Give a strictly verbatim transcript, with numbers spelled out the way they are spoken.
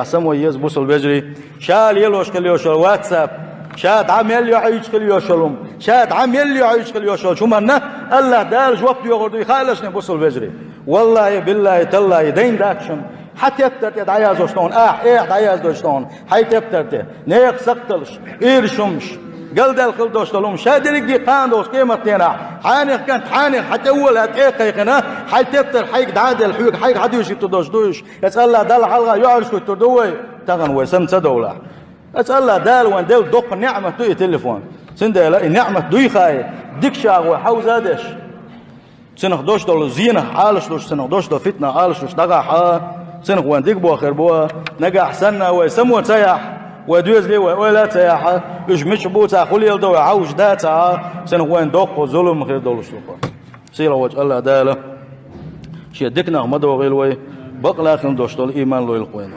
Само еза, бусалба вежарий, ша лелош хила йиш йолу WhatsApp, ша дӀа мел йоӀуьйтуш хила йиш йолу хӀума, ша дӀа мел йоӀуьйтуш хила йиш йолчу хӀуманна АллахӀ Дала жоп доьхур дуй хаалаш, бусалба вежарий. Валлахьи, биллахьи, таллахьи, дайн дац шуна. Хьан тептар тӀе дӀаяздо шуна, ахь, эхь дӀаяздо шуна, хьайн тептар тӀе. Нехан сакхталш, иршумаш, галдаьлла хила долуш долу хӀума, ша дерриге кхана долуш къематдийнахь, хьенех кӀант, хьенех хьан тӀе вола аьлла тӀе а кхайкхина, хьайн тептар хьайга дӀа а делла, хьоьга хьайга хьан дуьйцуш хӀуттур долуш ду уьш? Эцу АллахӀ Далла хьалха йоӀуьйтур ду вай, тахана вай санна ца довлахь. Эцу АллахӀ Дала вайн делла доккха неӀмат ду и телефон. Цундела и неӀмат дуй хаий, дика чӀогӀа вай хьовза а деш, цунах долуш долу зенах Ӏалаш луш, цунах долуш долу фитнах Ӏалаш луш дӀагахь, цунах вайн дика бохур бу. Нагахь санна вай само ца яхь, вай доьзале вай ойла а ца яхь, уьш мичахь бу, цхьа хӀун леладо вай хьовзаш дац, цунах вайн доккха зулам хир долуш ду. Сийлахь волчу АллахӀ Дала шен диканах ма дохийла вай, бакъ лахина долуш долу ийман лойла вайна.